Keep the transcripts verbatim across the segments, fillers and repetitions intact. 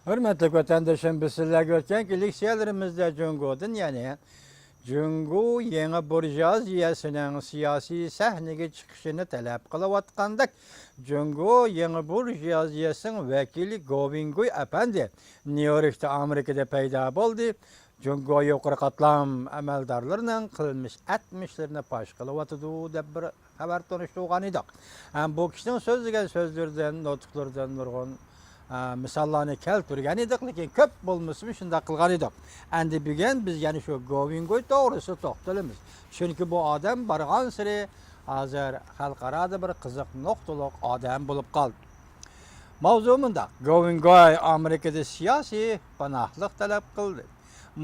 ھۆرمەتلىك ۋەتەندىشىم، بىز سىلەرگە ئۆتكەنكى لېكسىيەلىرىمىزدە جۇڭگودىن، يەنى جۇڭگو يېڭى بۇرژۇئازىيەسىنىڭ سىياسىي سەھنىگە چىقىشىنى تەلەپ قىلىۋاتقاندەك، جۇڭگو يېڭى بۇرژۇئازىيەسىنىڭ ۋەكىلى گوۋىنگۇي ئەپەندى نيۇ يوركتا، ئامېرىكىدا پەيدا بولدى. جۇڭگو يۇقىرى قاتلام ئەمەلدارلىرىنىڭ قىلمىش ئەتمىشلىرىنى پاش قىلىۋاتىدۇ، دەپ بىر خەۋەر تونۇشتۇرغان ئىدۇق. ھەم بۇ كىشىنىڭ سۆزلىگەن سۆزلىرىدىن، نۇتۇقلىرىدىن نۇرغۇن، ئە، مىساللارنى كەلتۈرگەن ئىدۇق، لېكىن كۆپ بولمىسىمۇ شۇنداق قىلغان ئىدۇق. ئەمدى بۈگۈن بىز يەنە شۇ گوۋىنگۇي توغرىسىدا توختىلىمىز. چۈنكى بۇ ئادەم بارغانسېرى ھازىر خەلقئارادا بىر قىزىق نۇقتىلىق ئادەم بولۇپ قالدى. ماۋزۇ مۇنداق: گوۋىنگوي ئامېرىكىدا سىياسىي پاناھلىق تەلەپ قىلدى.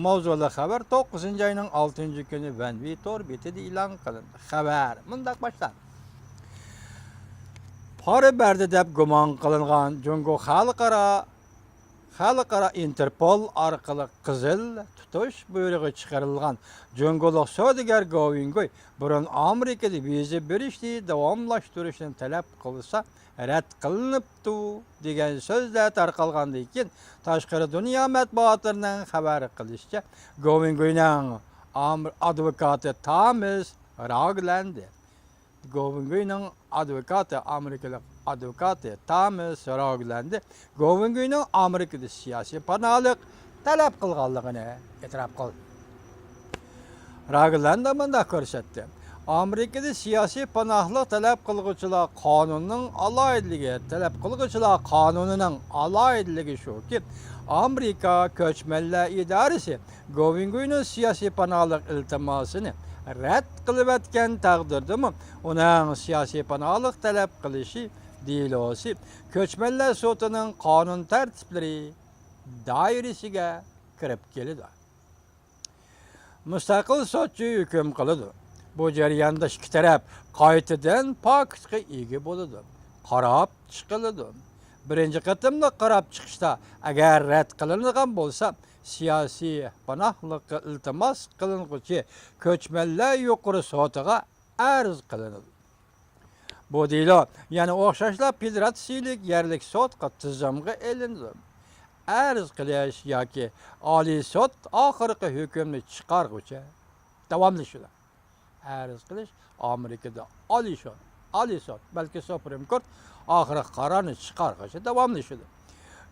ماۋزۇلۇق خەۋەر توققۇزىنچى ئاينىڭ ئالتىنچى كۈنى ۋەنۋى تور بېتىدە ئېلان قىلىندى. خەۋەر مۇنداق باشلاندى: پارا بەردى دەپ گۇمان قىلىنغان جۇڭگو خەلقئارا، خەلقئارا ئىنتېرپول ئارقىلىق قىزىل تۇتۇش بۇيرۇقى چىقىرىلغان جۇڭگولۇق سودىگەر گوۋىنگوي بۇرۇن ئامېرىكىدا ۋىزا بېرىشنى داۋاملاشتۇرۇشنى تەلەپ قىلسا، رەت قىلىنىپتۇ، دېگەن سۆزلەر تارقالغاندىن كېيىن، تاشقىرى دۇنيا مەتبۇئاتلىرىنىڭ خەۋەر قىلىشىچە، گوۋىنگۇينىڭ ئام-، ئادۋوكاتى تامىس راگلاندى. گوۋىنگۇينىڭ ئادۋوكاتى، ئامېرىكىلىق ئادۋوكاتى تامىس راگلاندى گوۋىنگۇينىڭ ئامېرىكىدا سىياسىي پاناھلىق تەلەپ قىلغانلىقىنى ئېتىراپ قىلدى. راگلاندى مۇنداق كۆرسەتتى: ئامېرىكىدا سىياسىي پاناھلىق تەلەپ قىلغۇچىلار قانۇنىنىڭ ئالاھىدىلىكى، تەلەپ قىلغۇچىلار قانۇنىنىڭ ئالاھىدىلىكى شۇكى، ئامېرىكا كۆچمەنلەر ئىدارىسى گوۋىنگۇينىڭ سىياسىي پاناھلىق ئىلتىماسىنى رەت قىلىۋەتكەن تەقدىردىمۇ، ئۇنىڭ سىياسىي پاناھلىق تەلەپ قىلىشى دېلوسى كۆچمەنلەر سوتىنىڭ قانۇن تەرتىپلىرى دائىرىسىگە كىرىپ كېلىدۇ. مۇستەقىل سوتچى ھۆكۈم قىلىدۇ. بۇ جەرياندا ئىككى تەرەپ قايتىدىن پاكىتقا ئىگە بولىدۇ. قاراپ چىقىلىدۇ. بىرىنچى قېتىملىق قاراپ چىقىشتا ئەگەر رەت قىلىنىدىغان بولسا، سىياسىي پاناھلىققا ئىلتىماس قىلىنغۇچى كۆچمەنلەر يۇقىرى سوتىغا ئەرز قىلىنىدۇ. بۇ دېلو يەنە ئوخشاشلا فېدېراتسىيىلىك يەرلىك سوتقا تىزىمغا ئېلىنىدۇ. ئەرز قىلىش ياكى ئالىي سوت ئاخىرقى ھۆكۈمنى چىقارغۇچە داۋاملىشىدۇ. ئەرز قىلىش ئامېرىكىدا ئالىي سوت، ئالىي سوت، بەلكى سۇپرىم كورت ئاخىرقى قارارنى چىقارغۇچە داۋاملىشىدۇ.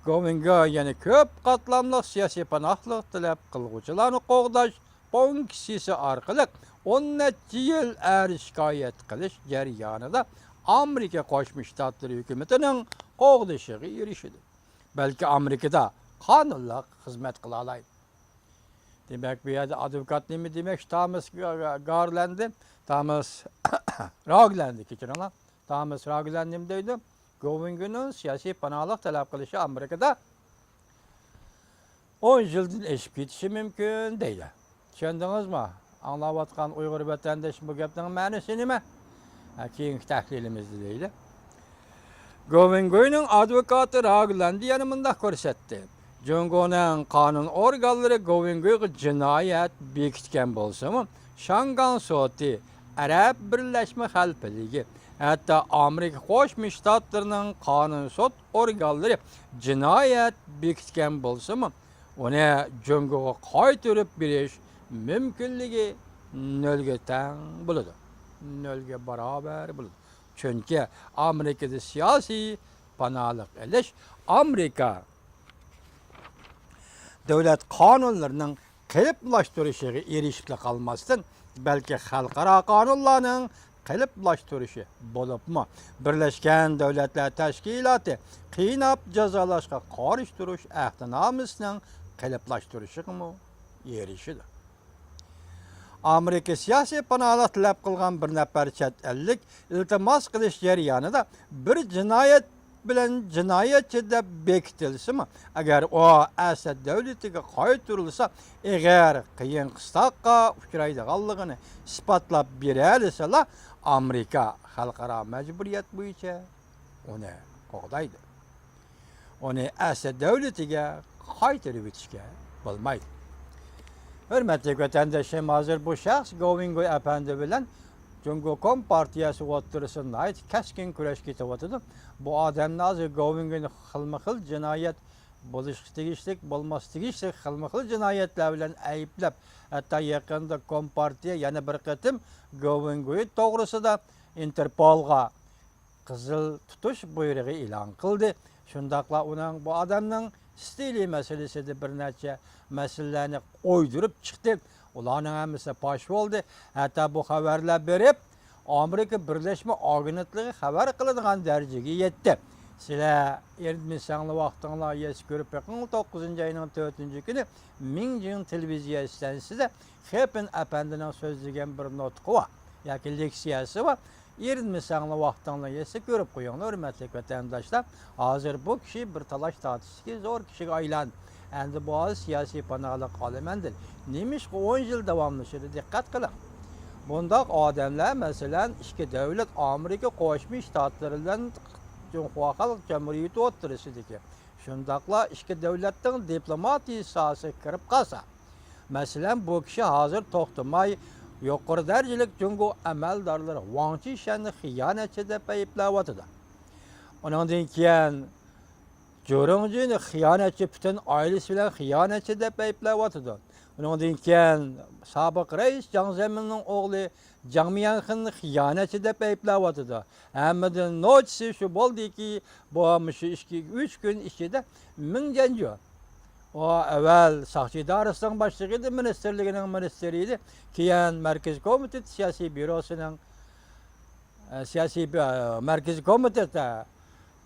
گوۋىنگو يەنە كۆپ قاتلاملىق سىياسىي پاناھلىق تەلەپ قىلغۇچىلارنى قوغداش فۇنكسىيىسى ئارقىلىق ئون نەچچە يىل ئەرز شىكايەت قىلىش جەريانىدا ئامېرىكا قوشما شتاتلىرى ھۆكۈمىتىنىڭ قوغدىشىغا ئېرىشىدۇ. بەلكى ئامېرىكىدا قانۇنلۇق خىزمەت قىلالايدۇ. دېمەك، بۇ يەردە ئادۋوكات نېمە دېمەكچى؟ تامىس گارلاندى، تامىس راگلاندى، كەچۈرۈڭلار. تامىس راگلاند نېمە دەيدۇ؟ گوۋىنگنىڭ سىياسىي پاناھلىق تەلەپ قىلىشى ئامېرىكىدا ئون يىلدىن ئېشىپ كېتىشى مۇمكىن دەيدۇ. چۈشەندىڭىزمۇ؟ ئاڭلاۋاتقان ئۇيغۇر ۋەتەندىشىم، بۇ گەپنىڭ مەنىسى نېمە؟ ھە، كېيىنكى تەھلىلىمىزدە دەيدۇ. گوۋىنگوينىڭ ئادۋوكاتى راگلاندى يەنە مۇنداق كۆرسەتتى: جۇڭگونىڭ قانۇن ئورگانلىرى گوۋىنگويغا جىنايەت بېكىتكەن بولسىمۇ، شاڭگاڭ سوتى، ئەرەب بىرلەشمە خەلىپىلىكى، ھەتتا ئامېرىكا قوشما شتاتلىرىنىڭ قانۇن سوت ئورگانلىرى جىنايەت بېكىتكەن بولسىمۇ، ئۇنى جۇڭگوغا قايتۇرۇپ بېرىش مۇمكىنلىكى نۆلگە تەڭ بولىدۇ. نۆلگە باراۋەر بولىدۇ. چۈنكى ئامېرىكىدا سىياسىي پاناھلىق ئېلىش ئامېرىكا دۆلەت قانۇنلىرىنىڭ قېلىپلاشتۇرۇشىغا ئېرىشىپلا قالماستىن، بەلكى خەلقئارا قانۇنلارنىڭ قېلىپلاشتۇرۇشى، بولۇپمۇ بىرلەشكەن دۆلەتلەر تەشكىلاتى قىيناپ جازالاشقا قارشى تۇرۇش ئەھدىنامىسىنىڭ قېلىپلاشتۇرۇشىغىمۇ ئېرىشىدۇ. ئامېرىكا سىياسىي پاناھلىق تەلەپ قىلغان بىر نەپەر چەت ئەللىك ئىلتىماس قىلىش جەريانىدا بىر جىنايەت بىلەن جىنايەتچى دەپ بېكىتىلسىمۇ، ئەگەر ئۇ ئەسلى دۆلىتىگە قايتۇرۇلسا، ئېغىر قىيىن قىستاققا ئۇچرايدىغانلىقىنى ئىسپاتلاپ بېرەلىسىلا، ئامېرىكا خەلقئارا مەجبۇرىيەت بويىچە ئۇنى قوغدايدۇ. ئۇنى ئەسلى دۆلىتىگە قايتۇرۇۋېتىشكە بولمايدۇ. ھۆرمەتلىك ۋەتەندىشىم، ھازىر بۇ شەخس گوۋىنگوي ئەپەندى بىلەن جۇڭگو كومپارتىيەسى ئوتتۇرىسىدا ناھايىتى كەسكىن كۈرەش كېتىۋاتىدۇ. بۇ ئادەمنى ھازىر گوۋىنگوينى خىلمۇ خىل جىنايەت بولۇشقا تېگىشلىك، بولماسقا تېگىشلىك خىلمۇ خىل جىنايەتلەر بىلەن ئەيىبلەپ، ھەتتا يېقىندا كومپارتىيە يەنە بىر قېتىم گوۋېنگوي توغرىسىدا ئىنتېرپولغا قىزىل تۇتۇش بۇيرۇقى ئېلان قىلدى. شۇنداقلا ئۇنىڭ، بۇ ئادەمنىڭ ستىلى مەسىلىسىدە بىر نەچچە مەسىلىلەرنى ئويدۇرۇپ چىقتى. ئۇلارنىڭ ھەممىسى پاش بولدى. ھەتتا بۇ خەۋەرلەر بېرىپ، ئامېرىكا بىرلەشمە ئاگېنتلىقى خەۋەر قىلىدىغان دەرىجىگە يەتتى. سىلەر ئېرىندمىسەڭلار ۋاقتىڭلار يەسە كۆرۈپ بېقىڭ، توققۇزىنچى ئاينىڭ تۆتىنچى كۈنى مىڭجىڭ تېلېۋىزىيە ئىستانسىسىدا خېپېن ئەپەندىنىڭ سۆزلىگەن بىر نۇتقى بار ياكى لېكسىيەسى بار. ئېرىندمىسەڭلار ۋاقتىڭلار يەتسە كۆرۈپ قويۇڭلار، ھۆرمەتلىك ۋەتەنداشلار. ھازىر بۇ كىشى بىر تالاش تارتىشتىكى زور كىشىگە ئايلاندى. ئەمدى بۇ ھازىر سىياسىي پاناھلىق ئالىمەن دېدى. نېمىشقا ئون يىل داۋاملىشىدۇ؟ دىققەت قىلىڭ. بۇنداق ئادەملەر، مەسىلەن، ئىككى دۆلەت، ئامېرىكا قوشما شتاتلىرى بىلەن جۇڭخۇا خەلق جۇمھۇرىيىتى ئوتتۇرىسىدىكى، شۇنداقلا ئىككى دۆلەتنىڭ دىپلوماتىيە ساھەسىگە كىرىپ قالسا، مەسىلەن، بۇ كىشى ھازىر توختىماي يۇقىرى دەرىجىلىك جۇڭگو ئەمەلدارلىرى ۋاڭ چىشەننى خىيانەتچى دەپ ئەيىبلەۋاتىدۇ. ئۇنىڭدىن كېيىن جۇرۇڭجىنى خىيانەتچى، پۈتۈن ئائىلىسى بىلەن خىيانەتچى دەپ ئەيىبلەۋاتىدۇ. ئۇنىڭدىن كېيىن سابىق رەئىس جاڭ زېمىننىڭ ئوغلى جاڭ ميەنخېننى خىيانەتچى دەپ ئەيىبلەۋاتىدۇ. ھەممىدىن نوچىسى شۇ بولدىكى، بۇ مۇشۇ ئىككى، ئۈچ كۈن ئىچىدە مىڭ جەنجۇ، ئۇ ئەۋۋەل ساقچى ئىدارىسىنىڭ باشلىقى ئىدى، مىنىستىرلىكىنىڭ مىنىستىرى ئىدى، كېيىن مەركىزىي كومىتېت سىياسىي بيۇروسىنىڭ، ئە، سىياسىي بي-، ئە، مەركىزىي كومىتېت، ئە،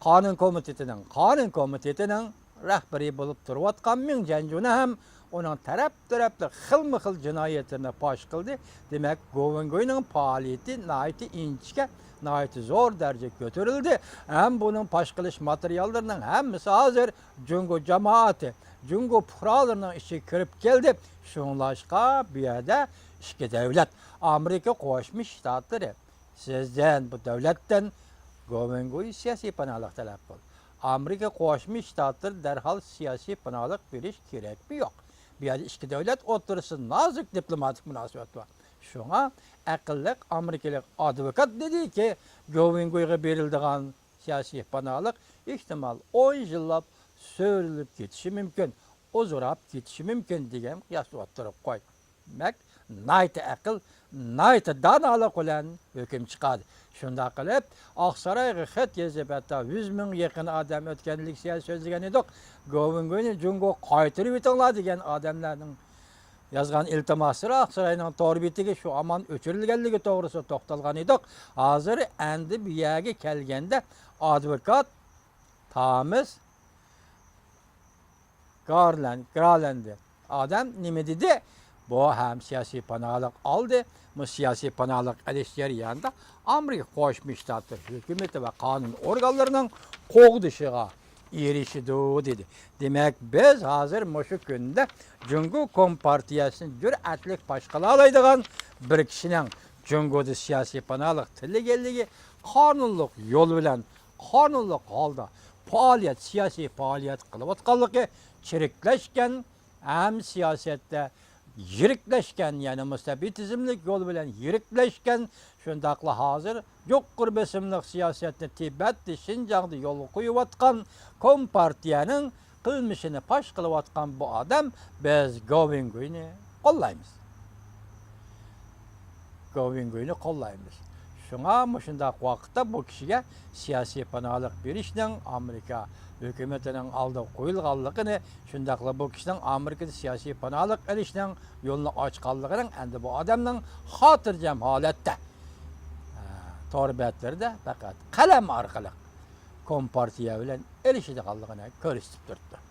قانۇن كومىتېتىنىڭ، قانۇن كومىتېتىنىڭ رەھبىرى بولۇپ تۇرۇۋاتقان مىڭ جەنجۇنى ھەم ئۇنىڭ تەرەپ-تەرەپلىك خىلمۇ خىل جىنايەتلىرىنى پاش قىلدى. دېمەك، گوۋېنگۇينىڭ پائالىيىتى ناھايىتى ئىنچىكە، ناھايىتى زور دەرىجىگە كۆتۈرۈلدى. ھەم بۇنىڭ پاش قىلىش ماتېرىياللىرىنىڭ ھەممىسى ھازىر جۇڭگو جامائىتى، جۇڭگو پۇقرالىرىنىڭ ئىچىگە كىرىپ كەلدى. شۇڭلاشقا بۇ يەردە ئىككى دۆلەت، ئامېرىكا قوشما شتاتلىرى، سىزدىن، بۇ دۆلەتتىن گوۋېنگۇي سىياسىي پاناھلىق تەلەپ قىلدى. ئامېرىكا قوشما شتاتلىرى دەرھال سىياسىي پاناھلىق بېرىش كېرەكمۇ يوق؟ بۇ يەردە ئىككى دۆلەت ئوتتۇرىسىدا نازۇك دىپلوماتىك مۇناسىۋەت بار. شۇڭا ئەقىللىق ئامېرىكىلىق ئادۋوكات دېدىكى، گوۋېنگۇيغا بېرىلىدىغان سىياسىي پاناھلىق ئېھتىمال ئون يىللاپ سۆرىلىپ كېتىشى مۇمكىن، ئۇزىراپ كېتىشى مۇمكىن دېگەن قىياسنى ئوتتۇرىغا قويدى. دېمەك، ناھايىتى ئەقىل، ناھايىتى دانالىق بىلەن ھۆكۈم چىقاردى. شۇنداق قىلىپ، ئاقسارايغا خەت يېزىپ، ھەتتا يۈز مىڭغا يېقىن ئادەم ئۆتكەن لېكسىيە سۆزلىگەن ئىدۇق. گوۋېنگۇينى جۇڭگوغا قايتۇرۇۋېتىڭلار دېگەن ئادەملەرنىڭ يازغان ئىلتىماسلىرى ئاقساراينىڭ تور بېتىگە شۇ ھامان ئۆچۈرۈلگەنلىكى توغرىسىدا توختالغان ئىدۇق. ھازىر ئەمدى بۇ يەرگە كەلگەندە، ئادۋوكات تامىس گارلەند، گرالەندى ئادەم نېمە دېدى؟ بۇ ھەم سىياسىي پاناھلىق ئالدى. بۇ سىياسىي پاناھلىق ئېلىش جەريانىدا ئامېرىكا قوشما شتاتلىرى ھۆكۈمىتى ۋە قانۇن ئورگانلىرىنىڭ قوغدىشىغا ئېرىشىدۇ، دېدى. دېمەك، بىز ھازىر مۇشۇ كۈندە جۇڭگو كومپارتىيەسىنى جۈرئەتلىك پاش قىلالايدىغان بىر كىشىنىڭ جۇڭگودا سىياسىي پاناھلىق تىلىگەنلىكى، قانۇنلۇق يول بىلەن، قانۇنلۇق ھالدا پائالىيەت، سىياسىي پائالىيەت قىلىۋاتقانلىقى، چىرىكلەشكەن ھەم سىياسەتتە يىرىكلەشكەن، يەنى مۇستەبىتىزملىك يول بىلەن يىرىكلەشكەن، شۇنداقلا ھازىر يۇقىرى بېسىملىق سىياسەتنى تىبەتتە، شىنجاڭدا يولغا قويۇۋاتقان كومپارتىيەنىڭ قىلمىشىنى پاش قىلىۋاتقان بۇ ئادەم، بىز گوۋېنگۇينى قوللايمىز. گوۋېنگۇينى قوللايمىز. شۇڭا مۇشۇنداق ۋاقىتتا بۇ كىشىگە سىياسىي پاناھلىق بېرىشنىڭ ئامېرىكا ھۆكۈمىتىنىڭ ئالدىغا قويۇلغانلىقىنى، شۇنداقلا بۇ كىشىنىڭ ئامېرىكىدا سىياسىي پاناھلىق ئېلىشنىڭ يولىنى ئاچقانلىقىنىڭ، ئەمدى بۇ ئادەمنىڭ خاتىرجەم ھالەتتە، ئە، تور بەتلىرىدە پەقەت قەلەم ئارقىلىق كومپارتىيە بىلەن ئېلىشىدىغانلىقىنى كۆرسىتىپ تۇرۇپتۇ.